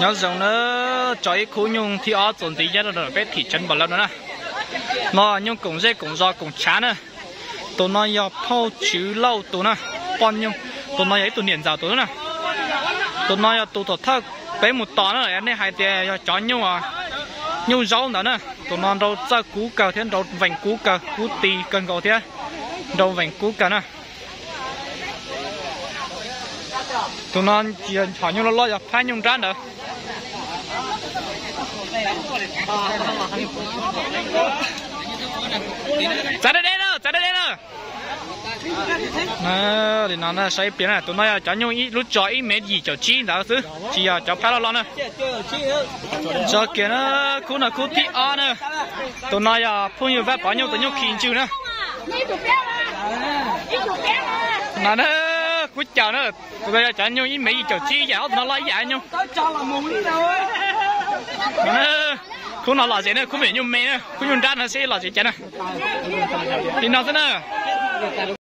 Nyob zoo na, tso ib khub nyuj thib ob txuas ntxiv nyob rau peb thim tsev npam lawm no na. No nyuj koom zej koom zos koom tshav na. Tus no yog phauj Tswv Lauj tus na, poj nyuj. Tus no yog ib tug niam ntxawm tus na. Tus no yog tus thaum thawj peb mus tos na, nej hais tias yog cov nyuj, nyuj zaub ntawd na. Tus no nrau txawj kub kawg thiab nrau veem kub kawg, kub ti kawg nkaus thiab nrau veem kub kawg na. Tus no tsis yog nyuj loj loj, yog phab nyuj nrab ntawd. Txav deb deb na, txav deb deb na. Li no saib ib pliag na, tus no yog cov nyuj lub tso ib mev yim caum tsib ntawd xwb, tsis yog cov phab loj loj na. Tso kiag na, khub no khub thib ob na. Tus no yog phooj ywg Vaj Pov Nyuj tus nyuj khi ntswg na. No na, kuv caw na, tus no yog cov nyuj ib mev yim caum tsib yam, ob tus no loj ib yam nyuj. Khub no lom zem na, khub me nyuj me na, khub nyuj nrab no seb lom zem cas na. Li no xwb na.